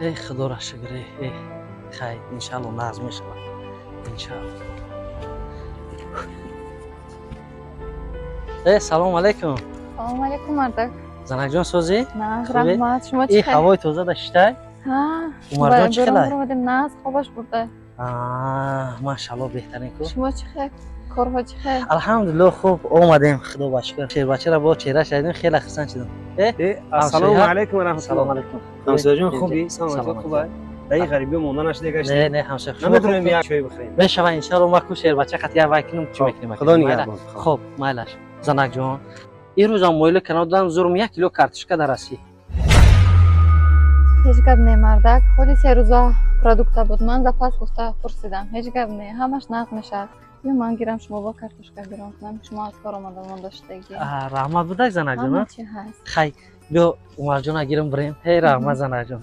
Эй, Худоро шукр, э, хай, иншалло, нағз мешавад, иншалло. Э, салом алейкум. Салом алейкум, мардак. Занакҷон, созӣ? Нағз. Хубе? Раҳмат, шумо И чӣ хел? Ҳавои тоза да шитай. Ҳа. Умарҷон чӣ хелай? Омадем, нағз, хобаш бурда. Машалло, беҳтарин ку. Шумо чӣ хел, корҳо чӣ хел? Алҳамдулилло, хуб омадем, худо ба шукр. Шербачаро бо чеҳраш дидем, хеле хурсанд шудам. Э, ассалому Ҳамсоя? алайкум ва Салом раҳматуллоҳ. алейкум. Ҳамсояҷон, хубӣ? Саломат. Саломат, хубай? Дар ин ғарибиё монда нашуда гашти. Не, не, ҳамсоя. Наметавонем як чой бихӯрем? Мешава, иншалло. Ма ку шербача қат як вай кунем, чӣ мекунем? Худо нигаҳбон. Хуб, майлаш. Занакҷон, ирӯзам моила канал додам, зурм 1 кило картошка дарасӣ. Ҳеҷ гап не, мардак, ҳоли 3 рӯза продукта буд, ман запас гуфта пурсидам. Ҳеҷ гап не, ҳамаш нағз мешавад. Ё ман гирам, шумо бо картошка гирон кунам, шумо аз кор омада монда шудагӣ. Раҳмат будак, занакҷон. Ҳама чи ҳаст. Хай, биё, Умарҷона гирам, бирем. Ҳей, раҳмат, занакҷон.